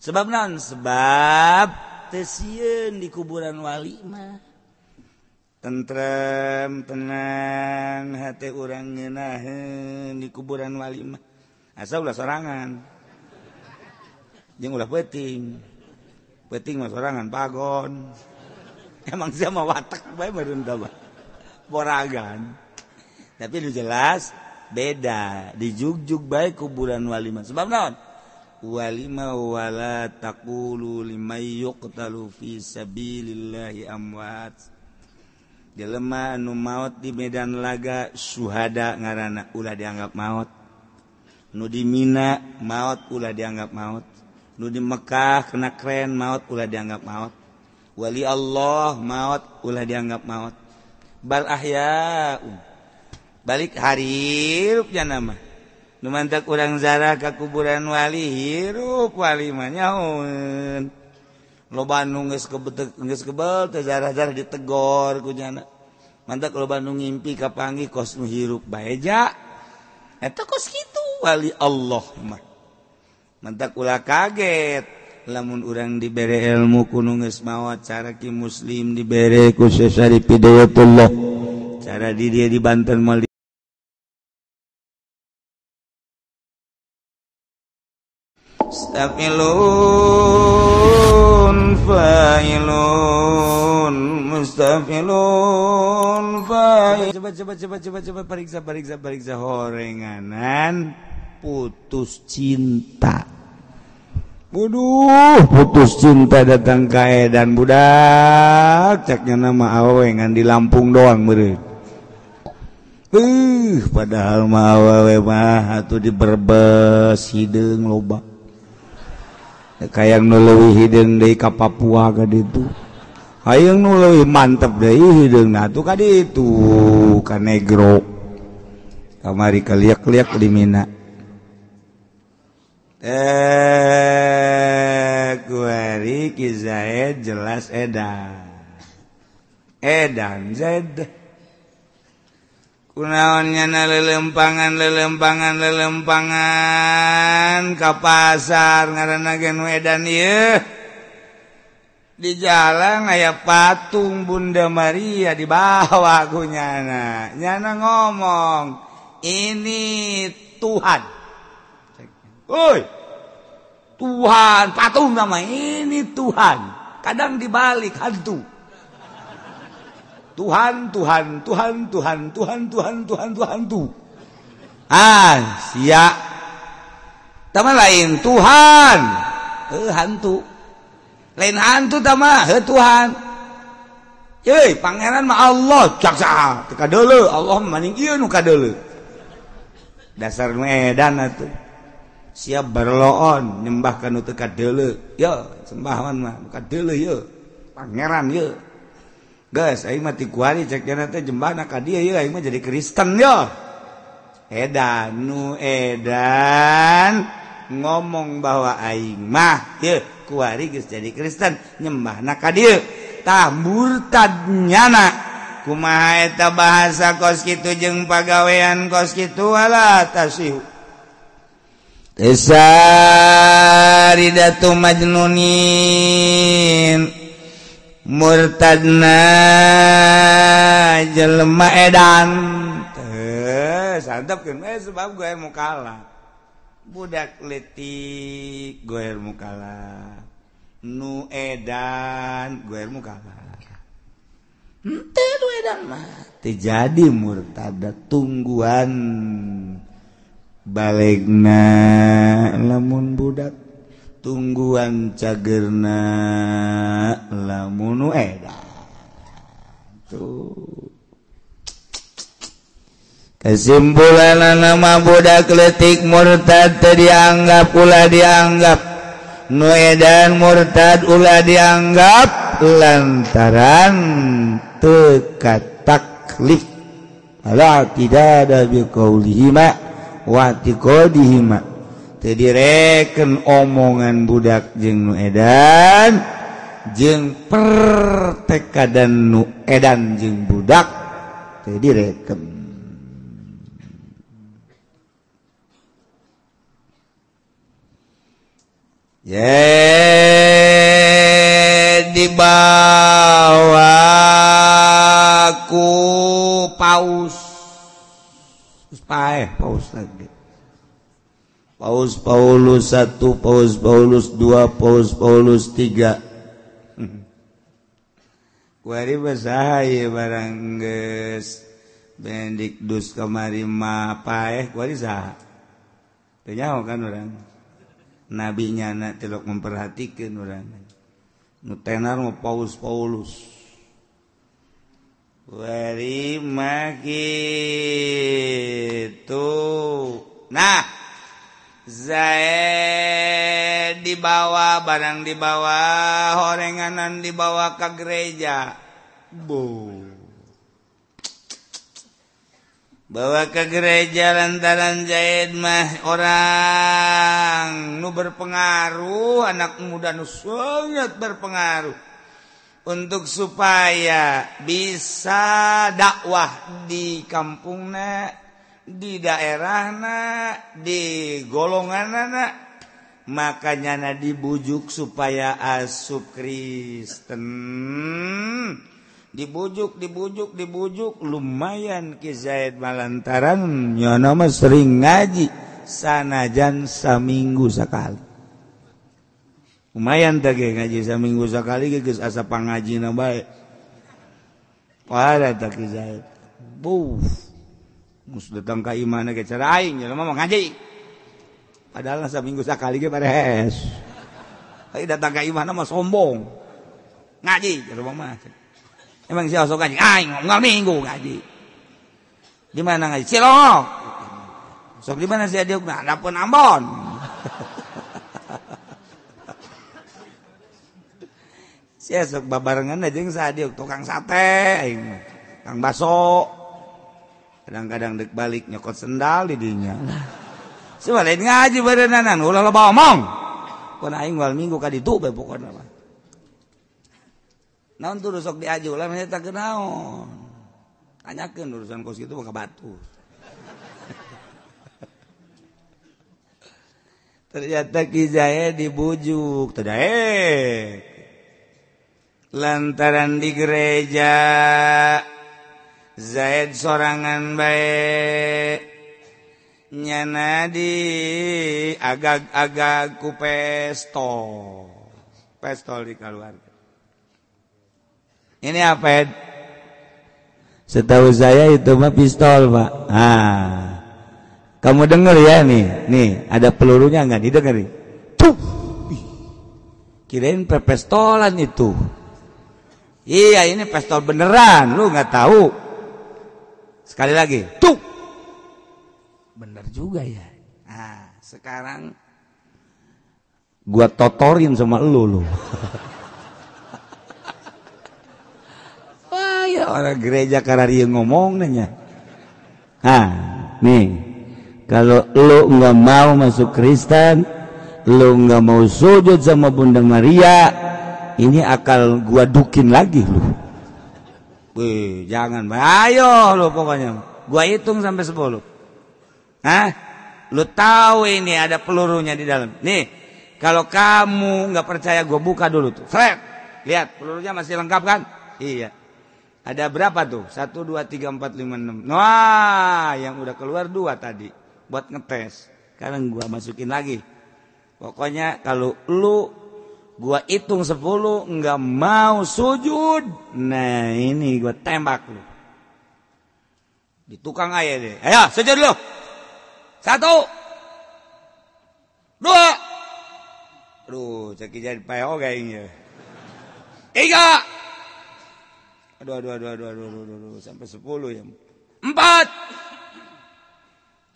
Sebab naon? Sebab teu sieun di kuburan wali mah. Tentrem, tenang hate urang ngeunaheun di kuburan wali mah. Asa ulah sorangan. Jeung ulah peuting. Peuting mah sorangan pagon. Emang sia mah watak bae meureun tah mah. Boragan. Tapi nu jelas beda dijugjug bae kuburan wali mah. Sebab naon? Wali mah wala taqulu liman yuqtalu fi sabilillahi amwat. Jelema anu maot di medan laga suhada ngaranna ulah dianggap maot. Nu di Mina maot ulah dianggap maot. Nu di Mekah kena kren maot ulah dianggap maot. Wali Allah maot ulah dianggap maot. Bal ahya'un. Balik hirup nya mah. Nu mantak urang zarah ka kuburan wali hirup wali mah nyahoeun. Loba nu geus kebel teh zarah-zarah ditegor ku nyana. Mantak loba nu ngimpi kapanggih kos nu hirup bae ja. Eta kos kitu wali Allah mah. Mantak ulah kaget lamun urang dibere ilmu ku nu geus maot cara ki muslim dibere ku Syekh Syarif Hidayatullah. Cara di dia di Banten moal Mustafilun fa'ilun mustafilun fa'ilun. Coba coba periksa horenganan putus cinta. Waduh, putus cinta datang ka edan budak ceknya nama awewe ngan di Lampung doang meureun. Padahal mah awewe mah atuh di Brebes hideung loba. Kayang nu leuwih hideung deui ka Papua ka ditu. Hayang nu leuwih mantep deui hideungna atuh ka ditu ka Negro. Kamari kaliak-liak di Mina. Kuari Ki Zaid jelas edan. Edan Zaid. Kunaon nyana lelempangan ka pasar ngaranna ge nu edan ieu. Di jalan aya patung Bunda Maria dibawa ku nyana. Nyana ngomong, "Ini Tuhan." Oi. Tuhan, patung nama ini Tuhan. Kadang dibalik hantu. Tuhan, Tuhan, Tuhan, Tuhan, Tuhan, Tuhan, Tuhan, Tuhan, tuh. Ah, sia. Tama lain Tuhan. Hantu. Lain hantu tama, Tuhan. Euy, pangeran mah Allah, cak saha? Teu kadeuleu, Allah maning ieu nu kadeuleu. Dasar nu edan atuh. Siap berloon nyembah ka nu teu kadeuleu. Yo, sembahan mah nu kadeuleu ye. Pangeran ye. Geus aing mah ti kuari cek cenah teh jembahna ka dieu ye aing mah jadi Kristen yo. Edan nu edan ngomong bahwa aing mah ye kuari geus jadi Kristen nyembahna ka dieu. Tah murtad nyana kumaha eta bahasa kos kitu jeung pagawean kos kitu wala tasihu. Tesaridatu majnunin murtadna jelema edan teh santapkeun sebab goer mukala budak leutik goer mukala nu edan goer mukala henteu nu edan mah teu jadi murtad tungguan balegna lamun budak tungguan cagerna lamun edan tuh kesimpulan nama budak leutik murtad teu dianggap ulah dianggap nu edan murtad ulah dianggap lantaran teu kataklif ala tidak ada biqaulihima wa tiqadihima teu direken omongan budak jeung nu edan jeung pertekadan nu edan jeung budak teu direken. Ye dibawa ku paus. Paeh paus lagi. Paus Paulus 1, Paus Paulus 2, Paus Paulus 3. Kuari basaha ieu barang geus Benedictus kamari mah paeh kuari saha? Teu nyaho kan urang. Nabi nyana tilok memperhatikeun urang. Nu tenar mah Paus Paulus. Kuari mah kitu. Nah, Zaid dibawa, barang dibawa, horenganan dibawa ke gereja. Bu. Bawa ke gereja lantaran Zaid mah orang nu berpengaruh, anak muda nu sangat berpengaruh untuk supaya bisa dakwah di kampungna, di daerahna, di golonganna, makanya na dibujuk supaya asup Kristen. Dibujuk, dibujuk, dibujuk, lumayan Ki Zaid malantaran nyono mah sering ngaji sanajan saminggu sekali. Lumayan teh ge ngaji saminggu sekali ge geus asa pangajina bae. Parah teh Ki Zaid. Buh. Mus datang ka imana ge cara aing jelema mah ngaji. Padahal saminggu sakali ge beres. Ai datang ka imana mah sombong. Ngaji jelema mah. Emang si osok ngaji? Aing unggal minggu ngaji. Di mana ngaji? Cilongok. Sok di mana si Adiuk? Nah, adapun Ambon. Si sok babarengan aja jeung Sadiuk tukang sate aing mah. Kang baso. Kadang-kadang dek balik nyokot sendal di dinya. Coba lain ngaji berenanan, ulah loba omong. Pokona aing wal minggu ka ditu bae pokona mah. Naon tuh sok diaju lah mah eta kunaon. Tanyakeun urusan kos kitu mah ka batu. Ternyata Ki Zaid dibujuk, teu daek. Lantaran di gereja Zaid sorangan bae nyana di agag-agag ku pestol. Pestol dikeluarkan. Ini apa, Ed? Setahu saya itu mah pistol, Pak. Ah. Kamu denger ya nih. Nih, ada pelurunya enggak? Didengar nih. Tuh. Kirain pestolan itu. Iya, ini pistol beneran, lu nggak tahu. Sekali lagi, tuh. Bener juga ya. Nah, sekarang gua totorin sama lu. Wah, ya orang gereja karena ngomong nanya. Nah, nih. Kalau lu nggak mau masuk Kristen, lu nggak mau sujud sama Bunda Maria, ini akal gua dukin lagi lu. Wih, jangan, ayo lu pokoknya. Gua hitung sampai 10. Hah? Lu tahu ini ada pelurunya di dalam. Nih, kalau kamu nggak percaya gua buka dulu tuh. Seret. Lihat, pelurunya masih lengkap kan? Iya. Ada berapa tuh? 1 2 3 4 5 6. Wah, yang udah keluar 2 tadi buat ngetes. Sekarang gua masukin lagi. Pokoknya kalau lu gua hitung 10 nggak mau sujud, nah ini gua tembak lu. Di tukang aja deh. Ayo sujud lu. 1 2. Aduh, ceki jadi payo kayaknya. 3. Aduh, aduh, aduh, aduh, aduh, aduh, aduh, sampai 10 ya. 4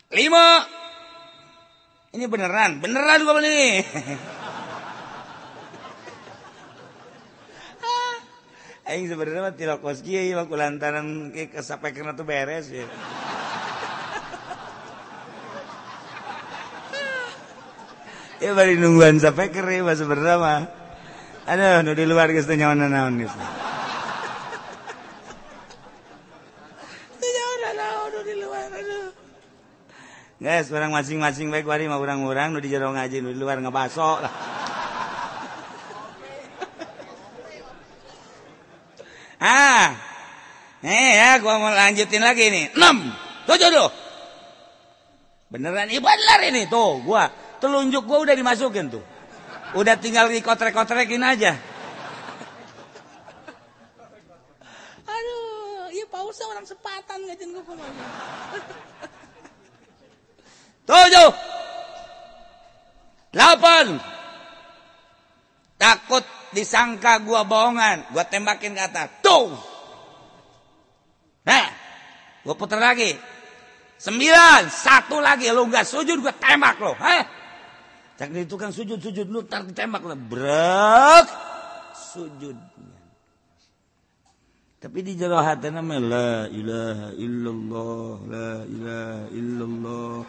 5. Ini beneran, beneran gua beli. Aing sebenarnya mah tilok kos kieu mah kulantaran kesapekeun tuh beres ya. Ya bari nungguan sapeker ya mah sebenarnya mah. Aduh, nu di luar geus teu nyaho naon geus. Teu nyaho naon nu di luar aduh. Guys, orang masing-masing baik wari mah urang-urang nu di jero ngaji nu di luar ngabaso lah. ya, gua mau lanjutin lagi nih. 6, 7 tuh. Beneran bener ini tuh, gua telunjuk gua udah dimasukin tuh. Udah tinggal dikotrek-kotrekin aja. Aduh, iya pausa orang sepatan ngajin gua kumaha. 7, 8. Takut disangka gua bohongan, gua tembakin ke atas. Tuh. Nah, gua puter lagi. 9, 1 lagi lu enggak sujud gua tembak lo. Hah? Cak di tukang sujud lu ntar ditembak lo. Brek. Sujud. Tapi di jero hatena mah la ilaha illallah, la ilaha illallah.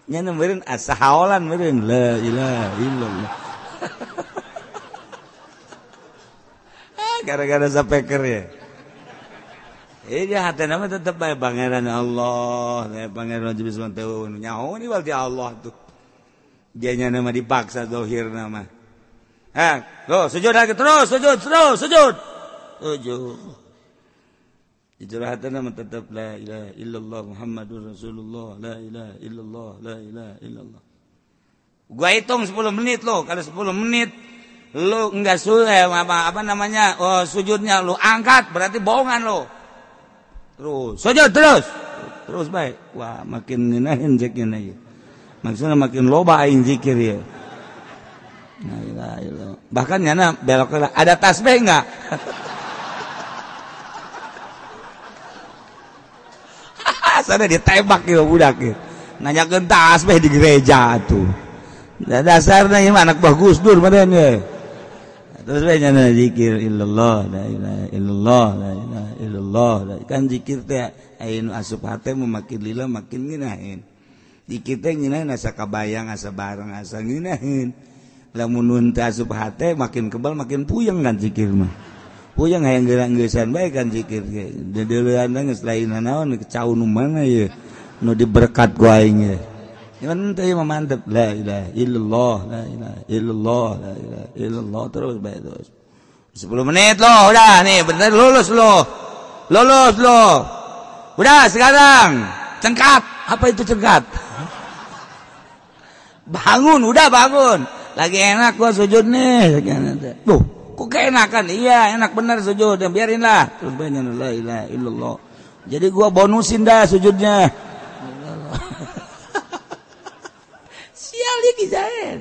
Nya meureun asa haolan meureun la ilaha illallah. Gara-gara sapeker ya. Dia hatena mah tetep bae pangeran Allah, bae pangeran jenis teu nyaho ni berarti Allah tuh. Dia nya mah dipaksa zahirna mah. Ha, lo sujud lagi terus, sujud terus, sujud. Sujud. Di jero hatena mah tetep la ilaha illallah Muhammadur Rasulullah, la ilaha illallah, la ilaha illallah. Gua hitung 10 menit lo, kalau 10 menit lu enggak apa namanya? Oh, sujudnya lu angkat berarti bohongan lo. Terus sujud terus. Terus baik. Wah, makin ngeunaheun zikirna ieu. Maksudna makin loba aing zikir ieu. Nah, ilaha illallah. Bahkan nyana belok ada tasbih enggak? Sana ditembak ieu budak ieu. Nanyakeun tasbih di gereja tuh. Dasarna ieu anak buah Gus Dur meureun ye. Terus bae nyana zikir illallah la ilaha illallah la ilaha illallah. Kan zikir teh aya nu asup hate mah makin lila makin ngeunaheun. Zikir teh ngeunaheun asa kabayang asa bareng asa ngeunaheun. Lamun nun teh asup hate makin kebal makin puyeng kan zikir mah. Puyeng hayang geurang-geusan bae kan zikir ge. Deudeuleun geus lain naon cau nu mana ye nu diberkat ku aing ye. Cuman teh mah mantep la ilaha illallah la ilaha illallah la ilaha illallah terus bae terus. 10 menit lo udah nih bener lulus lo. Lulus lo. Udah sekarang cengkat. Apa itu cengkat? Bangun, udah bangun. Lagi enak gua sujud nih. Tuh, kok keenakan? Iya, enak bener sujud. Biarin lah. Terus banyak la ilaha illallah. Jadi gua bonusin dah sujudnya. Sial dia kizain.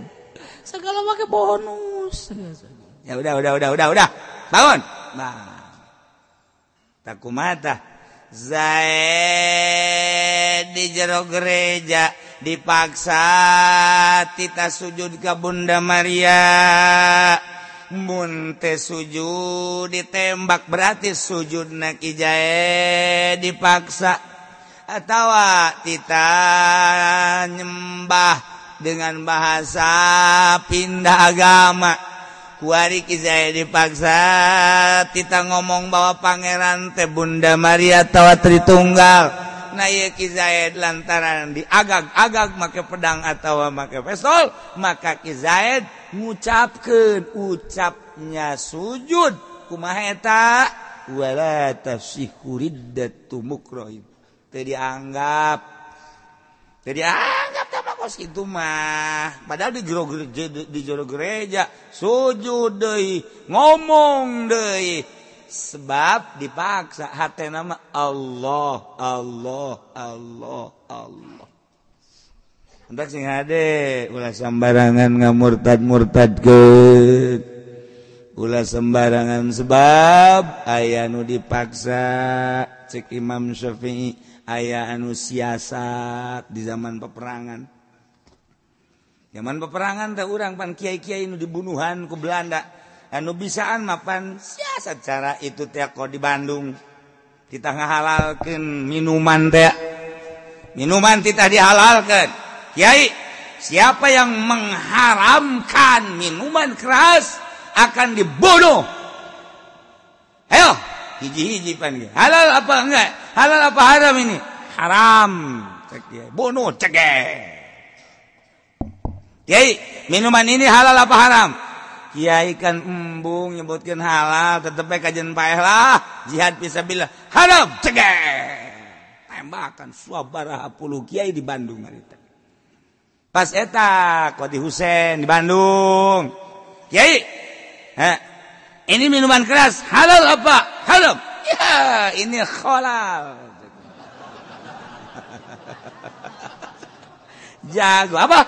Segala pakai bonus. Ya udah. Bangun. Nah. Takumata. Zaid di jero gereja dipaksa tita sujud ka Bunda Maria. Mun teh sujud ditembak berarti sujudna Ki Zaid dipaksa. Atawa tita nyembah dengan bahasa pindah agama. Kuari Ki Zaid dipaksa tita ngomong bahwa pangeran teh Bunda Maria tawa Tritunggal. Nah ieu Ki Zaid lantaran diagag-agag make pedang atawa make pistol, maka Ki Zaid ngucapkeun ucapnya sujud. Kumaha eta? Wala tasihu riddatu mukrahim. Teu dianggap. Jadi anggap tak kos itu mah. Padahal di jero gereja sujud deui, ngomong deui. Sebab dipaksa hatena mah Allah, Allah, Allah, Allah. Entak sing hade ulah sembarangan ngamurtad-murtadkeun. Ulah sembarangan sebab aya nu dipaksa cek Imam Syafi'i. Aya anu siasat di zaman peperangan. Zaman peperangan teh urang pan kiai-kiai nu dibunuhan ku Belanda. Anu bisaan mapan siasat cara itu teh kok di Bandung. Kita ngahalalkeun minuman teh. Minuman kita dihalalkeun. Kiai, siapa yang mengharamkan minuman keras akan dibunuh. Ayo, hiji-hiji pan ge. Halal apa enggak? Halal apa haram ini? Haram. Cek dia. Bunuh cek. Kiai, minuman ini halal apa haram? Kiai kan embung nyebutkeun halal tetep bae kajen paeh lah jihad fisabilillah haram cegeh tembakan sabaraha puluh kiai di Bandung harita pas eta Qadi Husein di Bandung kiai ha, ini minuman keras halal apa haram ya ini halal jago apa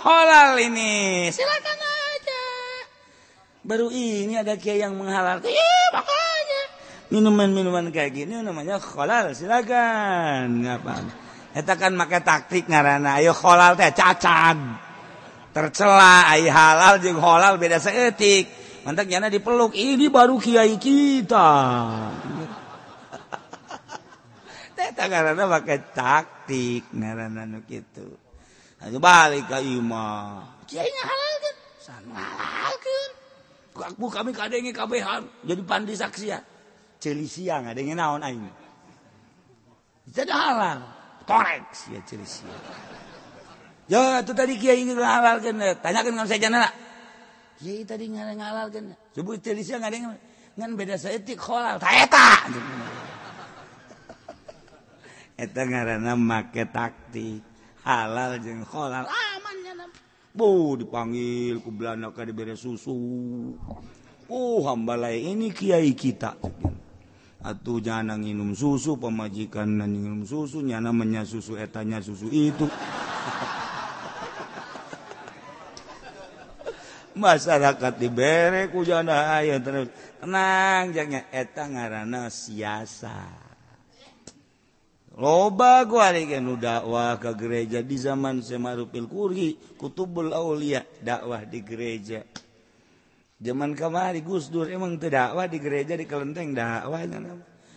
halal ini silakan aja baru ini ada kiai yang menghalalkan ya makanya minuman-minuman kayak gini namanya halal silakan ngapa eta kan make taktik ngaranna ayo halal teh cacat tercela ai halal jeung halal beda saeutik mantak nyana dipeluk ini baru kiai kita eta ngaranna make taktik ngaranna nu kitu ayo balik ka imah kiai ngahalalkeun halalkeun ku kami kadenge kabehan jadi pandi saksian ceuli siang ngadenge naon aing jadi halal korek sia ceuli siang ya itu tadi kiai ngahalalkeun tanyakeun ka sejanana kiai tadi ngahalalkeun sebut ceuli siang ngadenge ngan beda saeutik halal ta eta eta ngaranna make taktik halal jeung halal aman nya. Bu dipanggil ku Belanda ka dibere susu. Oh hambalai ini kiai kita. Atuh nyana nginum susu pamajikan nginum susu nyana menya susu etanya susu itu. Masyarakat dibere ku jana aya terus. Tenang jangan eta ngaranna siasa. Loba gua nu dakwah ke gereja di zaman Semarupil Kuri Kutubul Aulia dakwah di gereja. Zaman kamari Gus Dur emang teu dakwah di gereja di kelenteng dakwah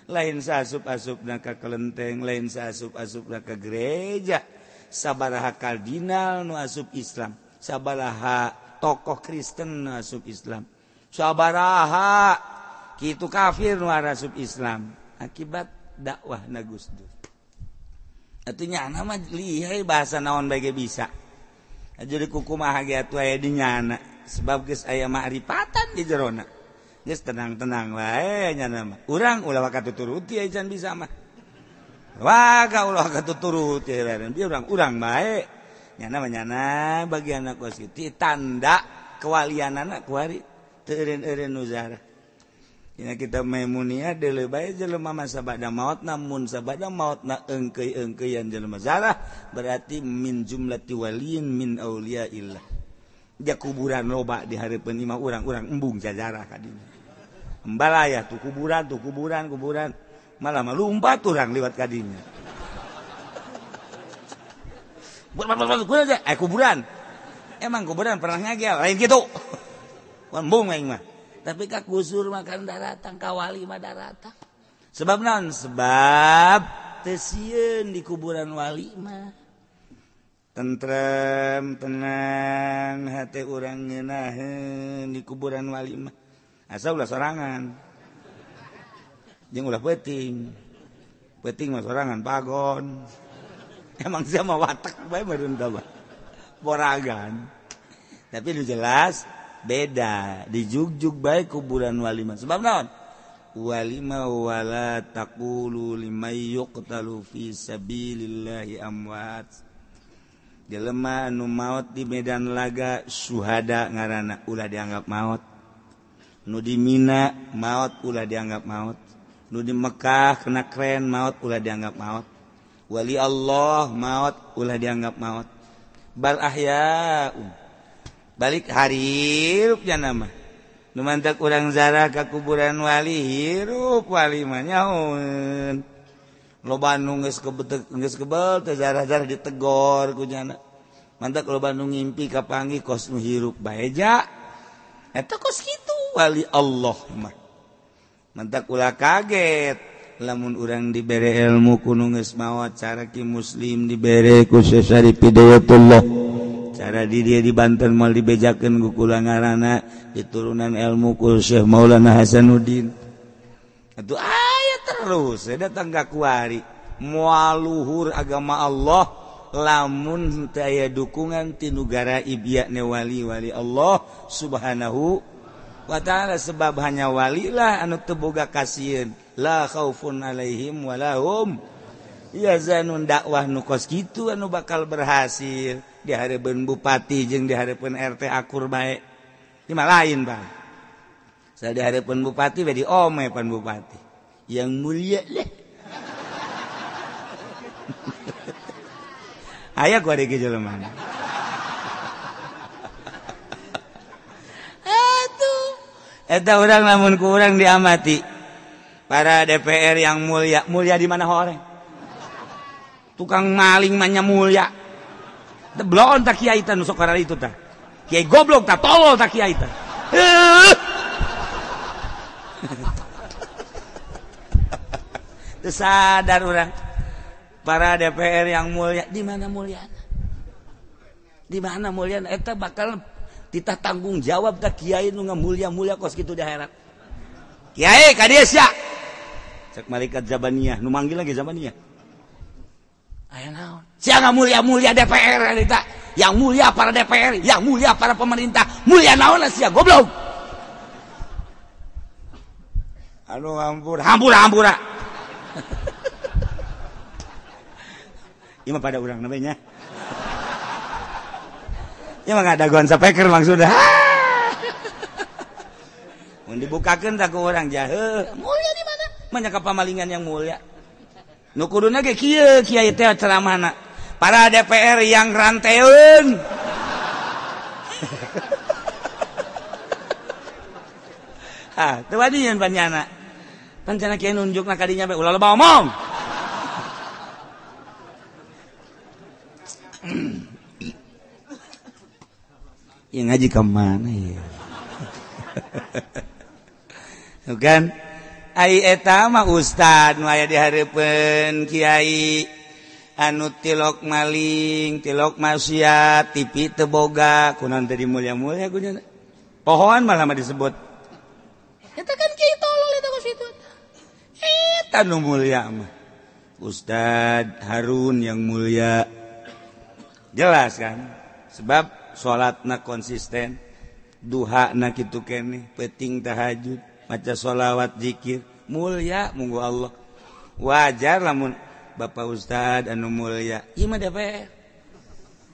lain saasup-asupna ka kelenteng lain saasup-asupna ka gereja. Sabaraha kardinal nu asup Islam, sabaraha tokoh Kristen nu asup Islam, sabaraha kitu kafir nu asup Islam akibat dakwahna Gus Dur. Atuh nyana mah lihai bahasa naon bae ge bisa. Jadi kukumaha ge atuh aya di nyana sebab geus aya ma'rifatan di jerona. Geus tenang-tenang wae nyana mah. Urang ulah wakatuturuti aya can bisa mah. Waka ulah wakatuturuti biar urang bae. Nyana mah nyana bagian kos kitu tanda kewalianana kuari teu eureun-eureun nu zarah. Dina kitab Maimuniyah deuleu bae jelema mah sabada maot namun sabada maotna eungkeuy-eungkeuyan jelema zarah berarti min jumlati waliyin min auliyaillah. Ja kuburan loba di hareupeun imah urang-urang embung jajarah ka dinya. Embalaya tuh kuburan kuburan malah mah lumpat urang liwat ka dinya. Buat kuburan. Emang kuburan pernah ngagel lain kitu. Embung aing mah. Tapi ka kusur makan daratang ka wali mah daratang. Sebab naon? Sebab teu sieun di kuburan wali mah. Tentrem tenang hate urang ngeunaheun di kuburan wali mah. Asa ulah sorangan. Jeung ulah peuting. Peuting mah sorangan pagon. Emang sia mah watak bae meureun tah mah. Boragan. Tapi nu jelas beda dijugjug baik kuburan wali mah sebab naon wali mah wala taqulu limay yuqtalu fi sabilillahi amwat jelema anu maot di medan laga syuhada ngaranna ulah dianggap maot nu di Mina maot ulah dianggap maot nu di Mekah kena kren maot ulah dianggap maot wali Allah maot ulah dianggap maot bal ahyaun balik hirup nya mah nu mantak urang zarah ka kuburan wali hirup wali mah nyahoeun loba nu geus kebel teh zarah-zarah ditegor ku nyana mantak loba nu ngimpi kapanggih kos nu hirup bae ja eta kos kitu wali Allah mah mantak ulah kaget lamun urang dibere ilmu ku nu geus maot cara ki muslim dibere ku Syarif Hidayatullah cara di dia di Banten mal dibejakeun ku kula ngaranna diturunan ilmu ku Syekh Maulana Hasanuddin atuh aya terus datang ka kuari moal luhur agama Allah Lamun teu aya dukungan ti nugara ibiakne wali-wali Allah Subhanahu wa ta'ala, sebab hanya wali lah anu teu boga kasieun, la khaufun alaihim walahum yahzanun. Dakwah nu kos kitu anu bakal berhasil di hareupeun bupati jeung di hareupeun RT akur bae. Ieu mah lain, Bang. Saya di hareupeun bupati bae diome pan bupati. Yang mulia leh. Aya ku ari jelema. Atuh eta urang lamun ku urang diamati. Para DPR yang mulia, mulia di mana horeng? Tukang maling mah mulia. Bloon tak kiai tah nu sok itu tah. Kiai goblok tah, tolol tah kiai tah. Teu sadar urang. Para DPR yang mulia, di mana mulyana? Di mana mulyana? Eta bakal titah tanggung jawab tah kiai nu ngamulia-mulia kos kitu di akhirat. Kiai ka dieu sia. Cek malaikat Zabaniyah, nu manggil lagi Zabaniyah. Aya naon? Sia ngamulia-mulia DPR eta. Yang mulia para DPR, yang mulia para pemerintah, mulia naon sia goblok. Aduh ampun, hampura-hampura. Ieu mah pada urang namanya. Ieu mah ngadagoan sapeker langsung dah. Mun dibukakeun tah ku urang jahe. Mulia di mana? Manya ka pamalingan yang mulia. Nu kuduna ge kieu kiai teh ceramahna. Para DPR yang ranteun. Ah, teu wadian panjana. Pancana kiai nunjukna ka dinya bae ulah loba omong. Ya ngaji ke mana ya? Bukan? Ai eta mah ustad nu aya di hareupeun kiai anu tilok maling, tilok maksiat, TV teu boga, kunaon teh dimulia-mulia kunyana. Pohoan malah mah disebut. Eta kan kiai tolol eta kos kitu. Eta nu mulia mah. Ustad Harun yang mulia. Jelas kan? Sebab salatna konsisten, duhana kitu keneh, peuting tahajud, maca sholawat zikir, mulia munggu Allah. Wajar lamun Bapak Ustad anu mulia. Ieu mah DPR.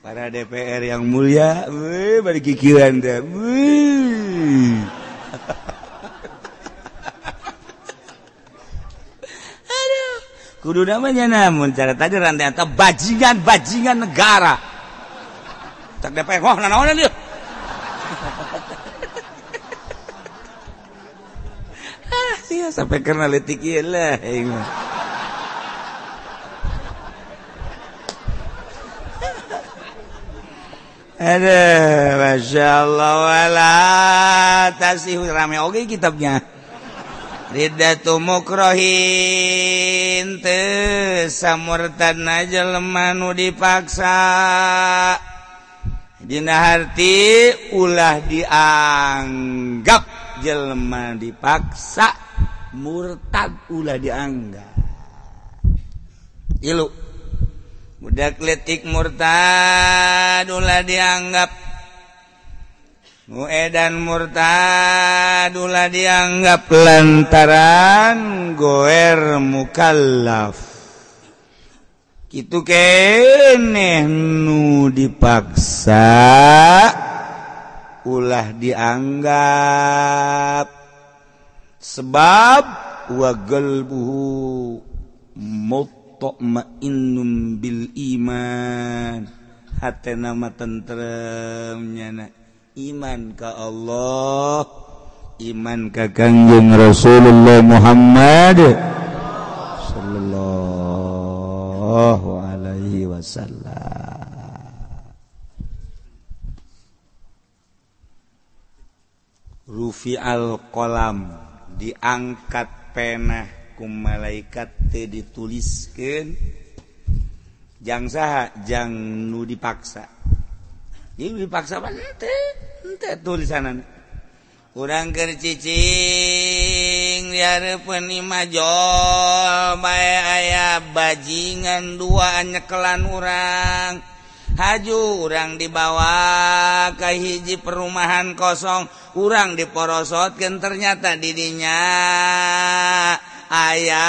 Para DPR yang mulia, weuh bari kikieuan teh. Weuh. Aduh, kudu namanya namun cara tadi rantai eta bajingan-bajingan negara. Tak DPR, wah nanaonan ieu. Ah, sia sampai karena leutik ieu lah aing mah. Aduh, Masya Allah, wala tasih rame oge kitabnya. Riddatu mukrohin teu samurtadna jelema nu dipaksa. Dina harti ulah dianggap jelema dipaksa murtad, ulah dianggap. Ilu budak letik murtad ulah dianggap, nu edan murtad ulah dianggap lantaran goer mukallaf. Kitu keneh nu dipaksa ulah dianggap, sebab wa qalbuhu mutmainnun bil iman, hatena mah tentrem nyana iman ka Allah, iman ka Kangjeng Rasulullah Muhammad sallallahu alaihi wasallam. Rufi'al qalam, diangkat pena ku malaikat teu dituliskeun jang saha, jang nu dipaksa. Ieu dipaksa mah teu tulisanana. Urang keur cicing dihareupeun imah jol bae aya bajingan dua nyekelan urang. Haju urang dibawa ka hiji perumahan kosong, urang diporosotkeun ternyata didinya aya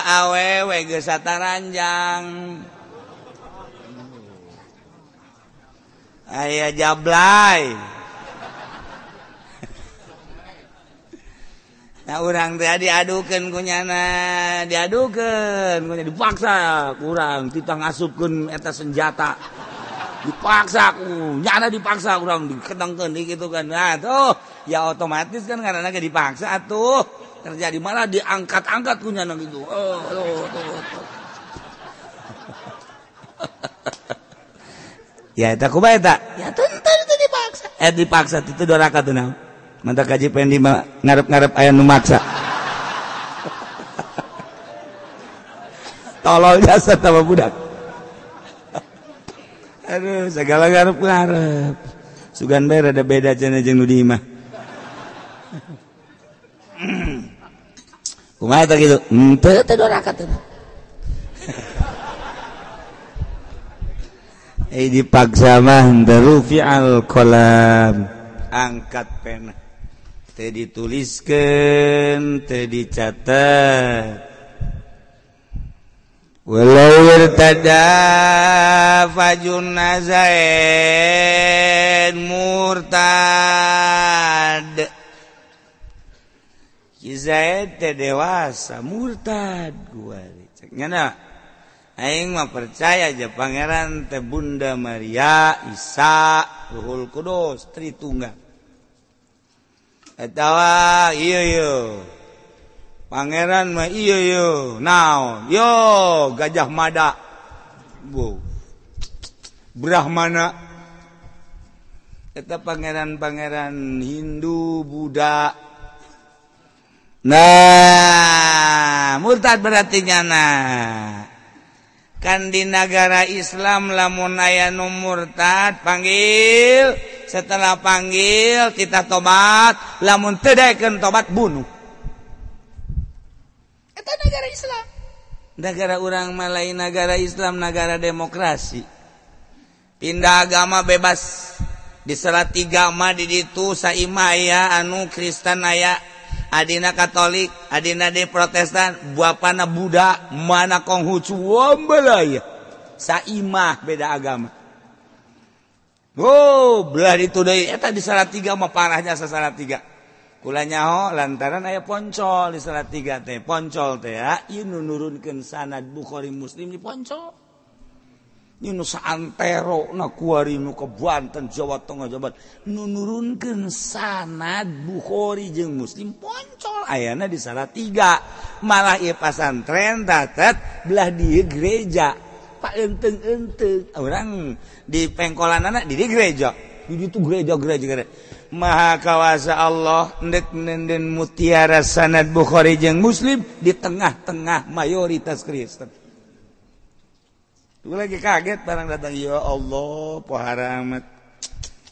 awewe geus sataranjang. Aya jablay. Nah urang teh diadukeun ku nyana, diadukeun ku nyana, dipaksa kurang titah ngasupkeun eta senjata. Dipaksa ku nyana, dipaksa urang diketengkeun di kitu kan. Nah tuh ya otomatis kan karena ge dipaksa atuh terjadi malah diangkat-angkat ku nyana gitu. Oh, tuh, tuh, tuh. Ya eta kumaha eta? Ya tentu itu dipaksa. Dipaksa itu doraka tuh naon. Mantap kaji pendi ngarep-ngarep aya nu maksa. Tolol jasa tambah budak. Aduh, segala ngarep-ngarep. Sugan bae rada beda cenah jeung nu di imah. Kumaha eta kitu? Henteu teh doraka teh. Dipaksa mah henteu rufi'al qalam. Angkat pena. Teu dituliskeun, teu dicatat. Walau irtada fajun nazain murtad. Ki Zaid teh dewasa murtad gua. Cek nyana aing mah percaya aja pangeran teh Bunda Maria, Isa, Ruhul Kudus, Tritunggal. Atawa iya yo. Pangeran mah iya yo. Naon? Yo Gajah Mada. Wow. Brahmana. Eta pangeran-pangeran Hindu, Buddha. Nah, murtad berarti nyana. Kan di negara Islam lamun aya nu murtad panggil, setelah panggil kita tobat, lamun teu daekeun tobat bunuh. Eta negara Islam. Negara urang mah lain negara Islam, negara demokrasi. Pindah agama bebas. Di Salatiga mah di ditu saimah aya anu Kristen aya, adina Katolik, adina de Protestan, bapana Buddha, mana Konghucu, wambelaya. Saimah beda agama. Oh, belah itu deui eta di Salatiga mah parahnya sa Salatiga. Kula nyaho lantaran aya poncol di Salatiga teh, poncol teh ya, ieu nu nurunkeun sanad Bukhari Muslim di poncol. Ieu nu saantero na kuari nu ke Banten, Jawa Tengah, Jawa Barat, nu nurunkeun sanad Bukhari jeung Muslim poncol ayana di Salatiga. Malah ieu pasantren tatet belah dieu gereja. Pak enteng-enteng orang di pengkolanana di gereja. Di ditu gereja-gereja gereja. Maha kawasa Allah ndek nenden mutiara sanad Bukhari jeung Muslim di tengah-tengah mayoritas Kristen. Gue lagi kaget barang datang, ya Allah, pohara amat.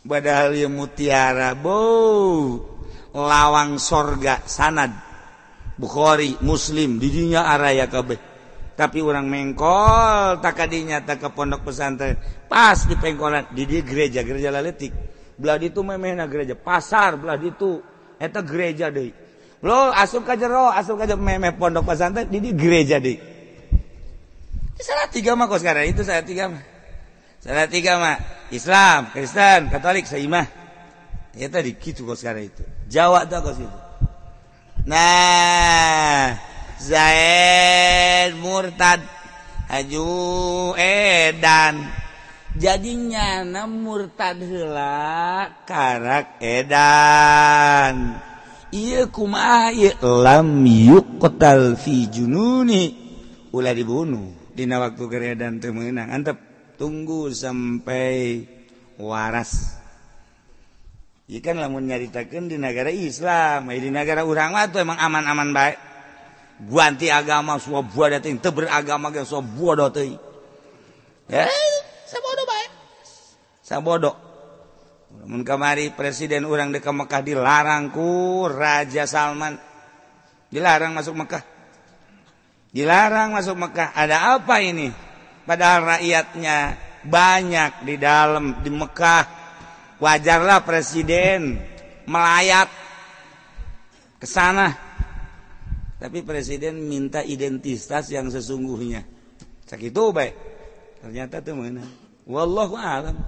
Padahal ya mutiara, bo lawang sorga sanad Bukhari Muslim didinya araya kabeh. Tapi orang mengkol tak kadinya tak ke pondok pesantren, pas di pengkolan di gereja, gereja laletik. Belah ditu memehna gereja, pasar belah ditu eta gereja deui. Lo asup ka jero, asup ka jero memeh pondok pesantren di gereja deui. Salatiga mah kok sekarang itu Salatiga mah. Salatiga mah Islam, Kristen, Katolik, saimah. Ya tadi gitu kok sekarang itu. Jawa tuh kok itu. Nah, Zaid murtad haju edan. Jadi nyana murtad heula karak edan. Ieu kumaha ieu lam yuqtal fi jununi. Ulah dibunuh. Dina waktu geredan teu meunang, antep tunggu sampai waras. Ieu kan lamun nyaritakeun di negara Islam, di negara urang mah tuh emang aman-aman bae. Ganti agama sabuah teuing, teu beragama ge sabuah teuing. Sabodo bae. Sabodo. Mun kamari presiden urang deuk ka Mekah dilarang ku Raja Salman. Dilarang masuk Mekah. Dilarang masuk Mekah. Ada apa ini? Padahal rakyatnya banyak di dalam di Mekah. Wajarlah presiden melayat ke sana. Tapi presiden minta identitas yang sesungguhnya. Sakitu bae. Ternyata teu meunang. Wallahu a'lam.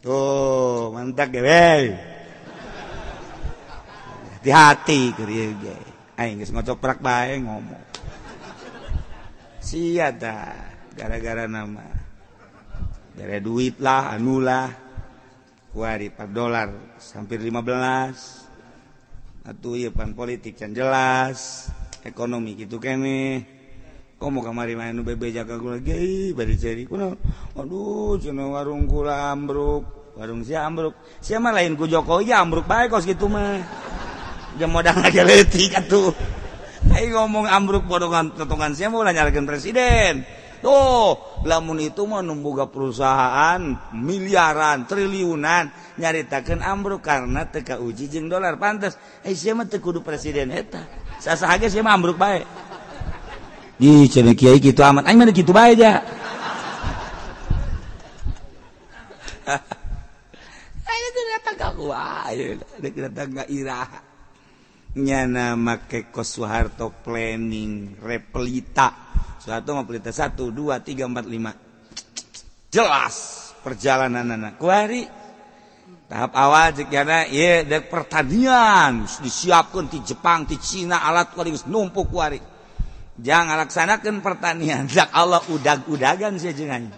Tuh, mantap ge we. Hati-hati keur ieu ge. Aing geus ngocoprak bae ngomong. Sia tah gara-gara nama. Gara duit lah, anu lah. Kuari 4 dolar hampir 15. Atuh ieu pan politik can jelas, ekonomi kitu keneh. Komo kamari mah anu bebeja ka kula ge bari ceri kunaon. Aduh cenah warung kula ambruk, warung sia ambruk. Sia mah lain ku Jokowi ambruk bae kos kitu mah. Jeung modal lagi leutik atuh. Aing ngomong ambruk bodongan totongan sia mah ulah nyalahkeun presiden. Tuh, lamun itu mah nu boga perusahaan miliaran, triliunan nyaritakeun ambruk karena teu kauji jeung dolar pantes. Sia mah teu kudu presiden eta. Sasaha ge sia mah ambruk bae. Ih, cenah kiai kitu amat. Aing mah kitu bae ja. Aing teh datang ka wae, dek datang ka iraha. Nyana make kos Soeharto planning repelita. Soeharto mah pelita 1 2 3 4 5. Jelas perjalananana. Kuari tahap awal cek nyana ieu dek pertanian disiapkeun ti Jepang, ti Cina alat kuari geus numpuk kuari. Jangan laksanakan pertanian. Dak Allah udag-udagan sia jeung aing.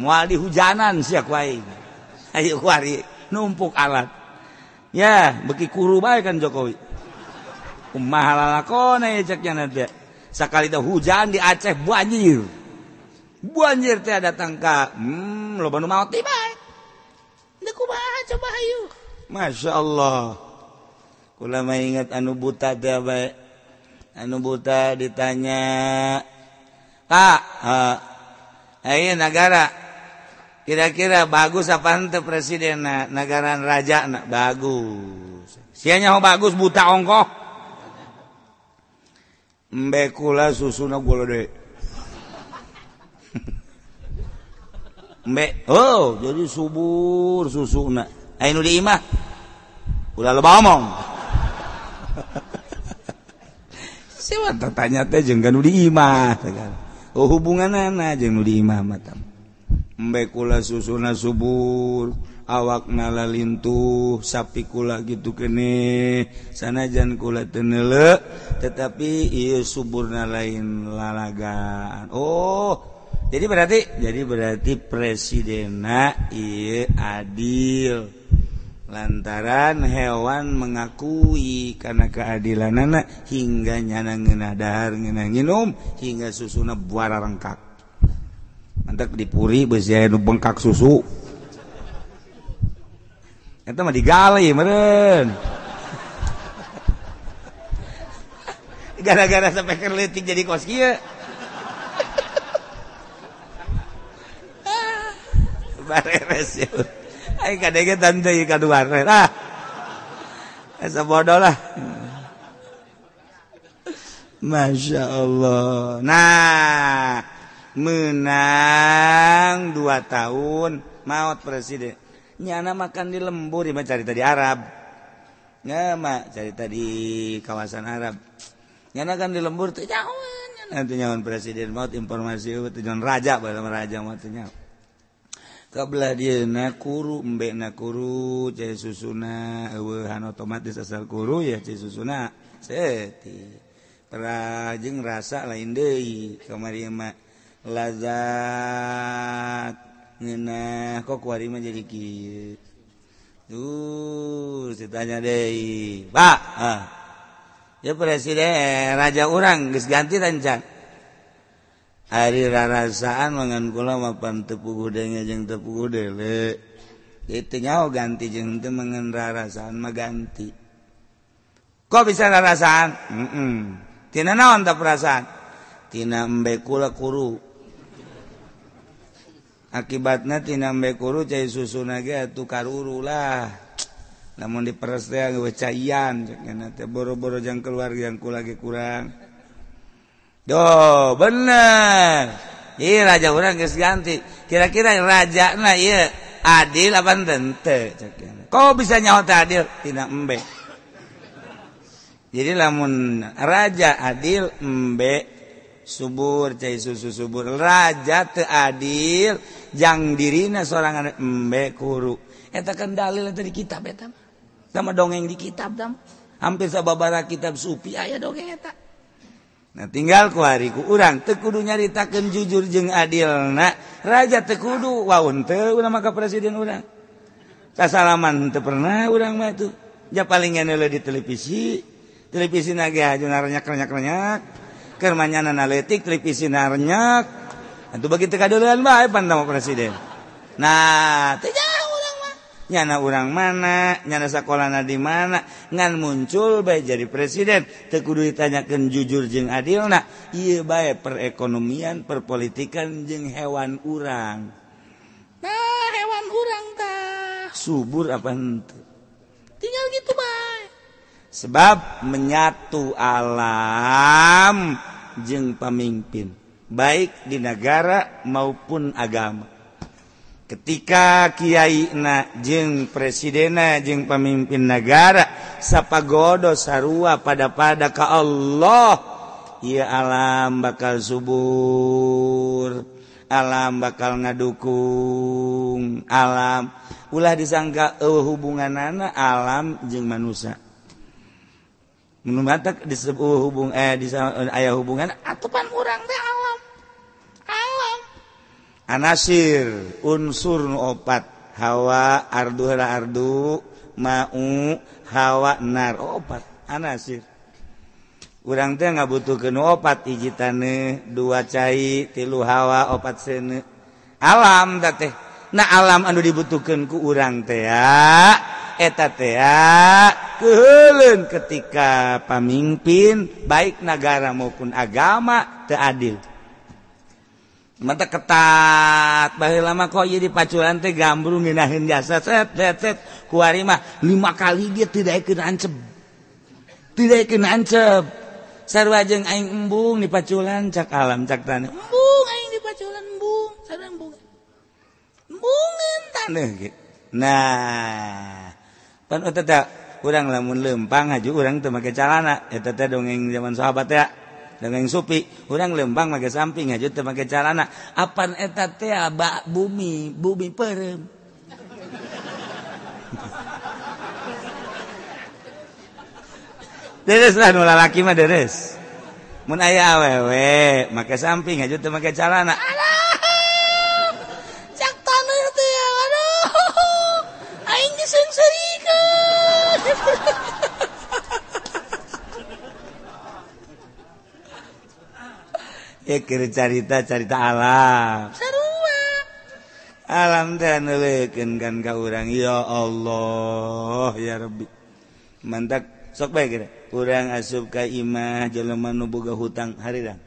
Moal dihujanan sia ku aing. Ayo kuari numpuk alat. Ya, beki kuru bae kan Jokowi. Kumaha lalakona ye cek nya teh. Sakali teh hujan di Aceh banjir. Banjir teh datang ka loba nu maot teh bae. Deuk kumaha coba hayu. Masya Allah. Kula mah ingat anu buta teh bae. Anu buta ditanya, "Pak, ayo nagara kira-kira bagus apa henteu presiden negara raja na? Bagus. Sia nyaho bagus buta ongkoh. Embe kula susuna golode. Embe, oh jadi subur susuna. Aya nu di imah. Ulah loba omong. Siapa tanya teh jeung nu di imah. Oh hubunganana jeung nu di imah mah. Embe kula susuna subur, awakna lalintuh, sapi kula gitu kene, sanajan kula teu neuleu, tetapi ieu suburna lain lalagaan. Oh, jadi berarti presidenna ieu adil. Lantaran hewan mengakui karena keadilanana hingga nyana ngeunah dahar ngeunah nginum hingga susuna buara rengkak. Mantak dipuri beusi aya nu bengkak susu. Eta mah digali meureun. Gara-gara sampai keur leutik jadi kos kieu. Bareres ya. Aing kadege tante ieu ka duar. Ah. Asa bodoh lah. Masya Allah. Nah, menang 2 tahun maut presiden. Nyana makan di lembur, mah cari tadi Arab. Nya mah cari tadi kawasan Arab. Nyana kan di lembur teh nyahoan. Nanti nyahoan presiden maut informasi teh nyahoan raja bae raja maut teh nyaho. Kabelah dia na kuru embe na kuru cai susuna eueuhan otomatis asal kuru ya cai susuna seti. Perajeng rasa lain deui kamari mah lazat ngeunah kok kuari mah jadi kieu. Tuh ditanya deui, Pak, ah. Ya presiden raja urang geus ganti tancan. Ari rarasaan mangan kula mapan teu puguh denge jeung teu puguh dele. Itu nyaho ganti jeung teu mangan rarasaan mah ganti. Kok bisa rarasaan? Tina naon ta perasaan? Tina embe kula kuru. Akibatna tina embe kuru cai susuna ge atuh karuru lah. Lamun diperes teh geus caian cek nyana teh boro-boro jang keluar yang ku lagi kurang. Doh, bener. Ieu raja urang geus ganti. Kira-kira rajana ieu adil apa henteu cek nyana. Kok bisa nyaho teh adil? Tina embe. Jadi lamun raja adil embe subur cai susu subur. Raja teu adil jang dirina sorangan embe kuru. Eta kan dalil eta di kitab eta mah. Sama dongeng di kitab tam. Hampir sababaraha kitab sufi aya dongeng eta. Nah tinggal ku hari ku urang teu kudu nyaritakeun jujur jeung adilna. Raja teu kudu waun teu urang mah ka presiden urang. Sasalaman teu pernah urang mah tuh. Ja paling ngeuneuh di televisi. Televisi na ge aju narenyak-renyak-renyak. Keur manyana leutik televisi narenyak. Atuh begitu kadeuleun bae pan tama presiden. Nah, teu nyana urang mana, nyana sakolana di mana, ngan muncul bae jadi presiden, teu kudu ditanyakeun jujur jeung adilna, ieu bae perekonomian, perpolitikan jeung hewan urang. Nah, hewan urang tah subur apa henteu? Tinggal gitu bae. Sebab menyatu alam jeung pamimpin, baik di negara maupun agama. Ketika kiai na jeung presidena jeung pemimpin negara sapagodo sarua pada-pada ka Allah, ieu alam bakal subur, alam bakal ngadukung alam. Ulah disangka eueuh hubunganana alam jeung manusia. Mun matak disebut hubung aya hubungan atupan urang teh alam. Alam anasir unsur nu opat, hawa ardu heula ardu mau hawa nar opat anasir. Urang teh ngabutuhkeun nu opat, hiji taneuh, dua cai, tilu hawa, opat seuneu. Alam teh. Nah alam anu dibutuhkeun ku urang teh eta teh keuheuleun ketika pamimpin baik nagara maupun agama teu adil. Mata ketat baheula mah kok ieu dipaculan teh gambrung ngeunaheun jasa set set set kuari mah 5 kali dia teu daekeun ancep. Teu daekeun ancep. Sarua jeung aing embung dipaculan cak alam cak taneuh. Embung aing dipaculan embung, sarua embung. Embungeun taneuh ge. Nah, pan eta teh urang lamun leumpang haju urang teu make calana, eta teh dongeng zaman sahabat teh. Dongeng supi, urang lembang make samping haju teu make calana. Apan eta teh bak bumi, bumi peureum. Deres lah nu lalaki mah deres. Mun aya awewe make samping haju teu make calana. Alah. Cak taneuh teh aduh. Aing diseungseurikeun. Ya keur carita-carita alam. Sarua. Alam teh neuleukeun kan ka urang. Ya Allah, ya Rabbi. Mantak sok bae geura. Urang asup ka imah jelema nu boga hutang harirang.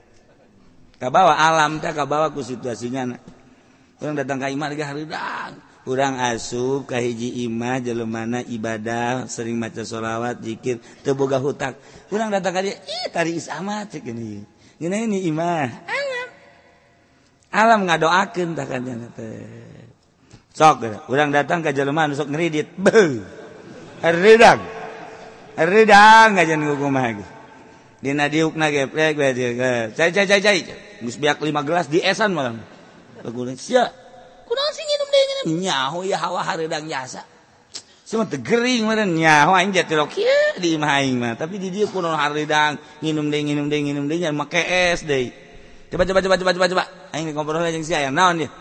Kabawa alam teh kabawa ku situasinya. Urang datang ka imah ge harirang. Urang asup ka hiji imah jelemana ibadah, sering maca sholawat, zikir, teu boga hutang. Urang datang ka dieu, ih tari is amat cek ini. Ini ini imah alam alam ngadoakeun tah kan teh sok urang datang ka jelema anu sok ngridit beuh haridang haridang ngajan kumaha ge dina diukna geprek bae cai cai cai cai geus beak 5 gelas di esan malam lagunan sia kunaon sih nginum deui nginum nyaho ya hawa haridang jasa cuma teu gering meureun nyaho aing jatilok kieu di imah aing mah tapi di dieu kunaon haridang nginum deui nginum deui nginum deui nya make es deui coba coba coba coba coba coba aing ngobrol jeung si aya naon dia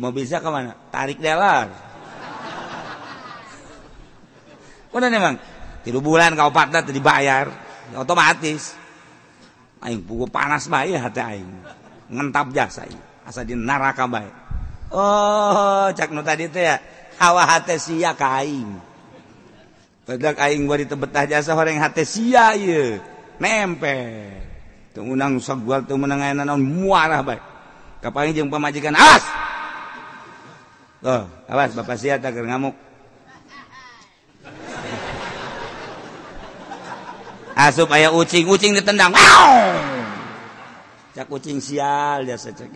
mobil sia ka mana tarik dealer kunaon emang 3 bulan ka opatna teu dibayar otomatis aing pugu panas bae hate aing ngentap jasa aing asa di neraka bae oh cak nu tadi teh ya hawa hate sia ka aing. Badak aing bari teu betah jasa horeng hate sia ieu. Nempe. Teu meunang sagual teu meunang aya naon muarah bae. Kapanggih jeung pamajikan awas. Oh, awas bapak sia tah keur ngamuk. Asup aya ucing, ucing ditendang. Wow! Cak ucing sial jasa cek.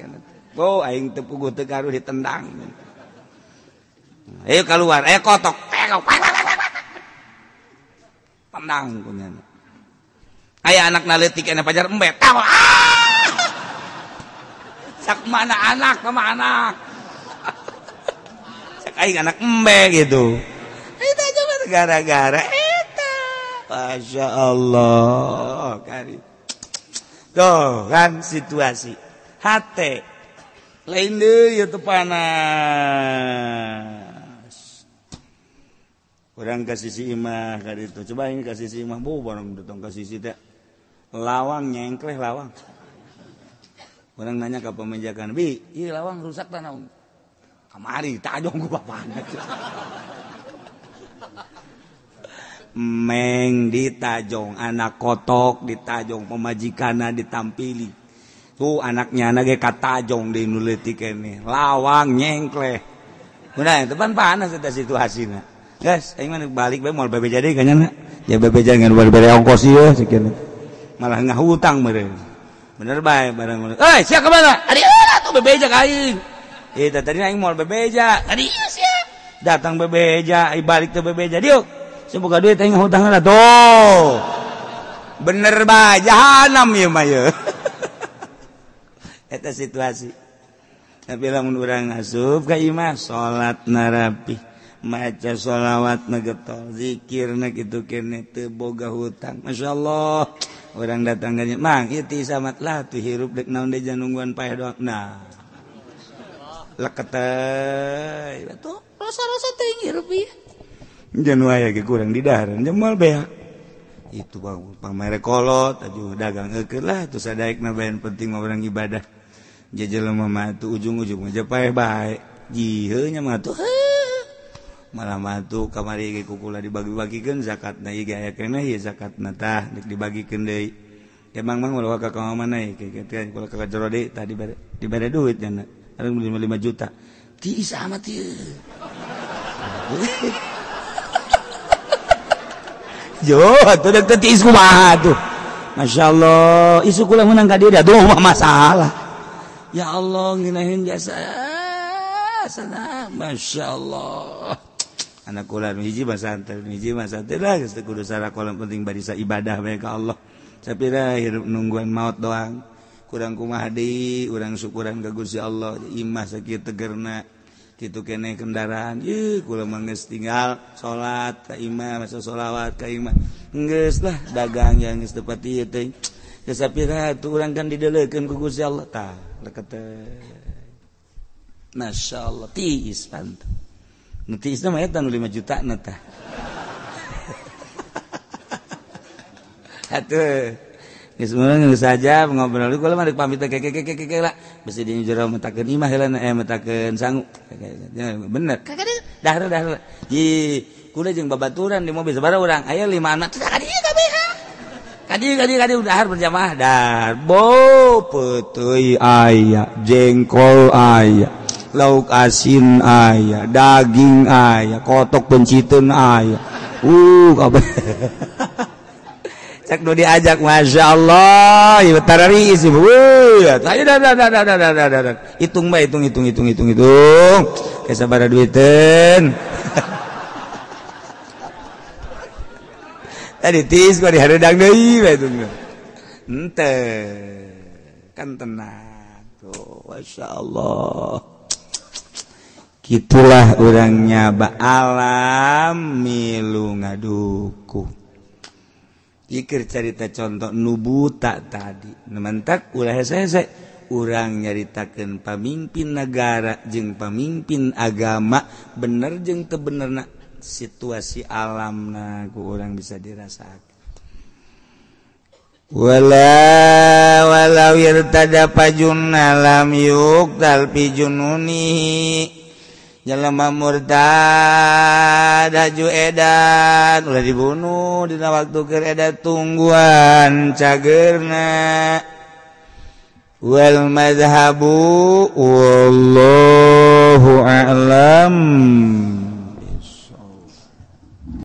Oh, aing teu puguh teu karuh ditendang. Ayo keluar, ayo kotok. Tendang punya. Aya anak naleutik ena pajar embet. Ah! Cak mana anak sama anak. Cak aing anak embe gitu. Itu aja gara-gara eta. Masya Allah, kari. Tuh kan situasi. Hate lain deui ieu teu panas. Urang ka sisi imah ka ditu. Coba ini ka sisi imah, bu barang datang ka sisi teh. Lawang nyengkleh lawang. Urang nanya ka pemijakan, "Bi, ieu lawang rusak tah naon?" Kamari tajong ku bapana. Meng ditajong, anak kotok ditajong, pemajikanna ditampili. Tuh anaknya anak ge katajong di nu leutik keneh. Lawang nyengkleh. Udah, itu pan panas eta situasina. Guys, aing mah balik bae moal bebeja deui kanyana. Ya bebeja ngan bari ongkos ieu sekian. Malah ngahutang meureun. Bener bae barang. "Euy, sia ka mana?" "Ari atuh bebeja ka aing." "Eh, tadi aing moal bebeja." "Tadi sia." Datang bebeja, ai balik teh bebeja diuk. Semoga duit aing ngahutangna tuh. Bener bae jahanam ieu mah ieu. Eta situasi. Tapi lamun urang asup ka imah salat narapi, maca sholawat na getol, zikirna kitu keneh teu boga hutang. Masyaallah. Urang datang ka mang ieu ti samat lah tuh hirup dek naon deui nungguan paeh doang. Nah. Leket teh. Tuh rasa-rasa teh hirup ieu. Jangan wae ge kurang di dahareun jemal beak. Itu bang pamere kolot aju dagang eukeun lah tuh sadaekna bae penting mah urang ibadah. Jelema mah tuh ujung-ujung aja paeh bae. Jiheunya mah tuh malah mah tuh kamari ge kukula dibagi-bagikeun zakatna ieu ge aya keneh ieu zakatna tah dek dibagikeun deui. Emang mang ulah ka ka mana ieu kieu kula ka jero deui tah dibere duit nya areng 5 juta. Tiis amat ieu. Jo, atuh dek teh tiis kumaha tuh. Masyaallah, isu kula menang ka dieu da tuh masalah. Ya Allah, ngeunaheun jasa sana. Masyaallah. Anak kula nu hiji mah santai, nu hiji mah santai lah geus teu kudu sarakola penting barisa ibadah bae ka Allah. Sapira hirup nungguan maot doang. Kurang kumaha deui, urang syukuran ka Gusti Allah, imah sakieu tegerna. Kitu keneh kendaraan, ieu kula mah geus tinggal salat ka imah, masa sholawat ka imah. Geus lah dagang yang geus teu pati ieu teh. Geus sapira atuh urang kan dideleukeun ku Gusti Allah tah, leket teh. Masyaallah tiis pantu. Nu tiis mah eta nu 5 juta na tah. Atuh geus meunang saja ngobrol kula mah rek pamit teh keke lah. Besi di jero metakeun imah heula metakeun sangu. Bener. Dahar dahar. Ji kula jeung babaturan di mobil sabaraha urang? Aya 5 anak. Tah ka dieu kabeh. Ka dieu ka dieu ka dieu dahar berjamaah dahar. Bo peuteuy aya, jengkol aya, lauk asin aya, daging aya, kotok penciteun aya. Kabeh. Cek nu diajak Masya Allah ieu tarari isi ayo dah dah dah dah dah dah hitung bae hitung hitung hitung hitung hitung kayak sabaraha duiteun tadi tis gua dihareudang deui bae hitung henteu kan tenang tuh Masya Allah gitulah urangnya ba alam milu ngaduku. Jikir carita contoh nu buta tadi nementak ulah hese-hese urang nyaritakeun pamimpin negara jeung pamimpin agama bener jeung teu benerna situasi alamna ku urang bisa dirasakeun. Wala walau irtada pajunna lam yuqtal fi jununihi jelema murtad haju edan ulah dibunuh dina waktu keur edan tungguan cagerna wal madhabu wallahu a'lam.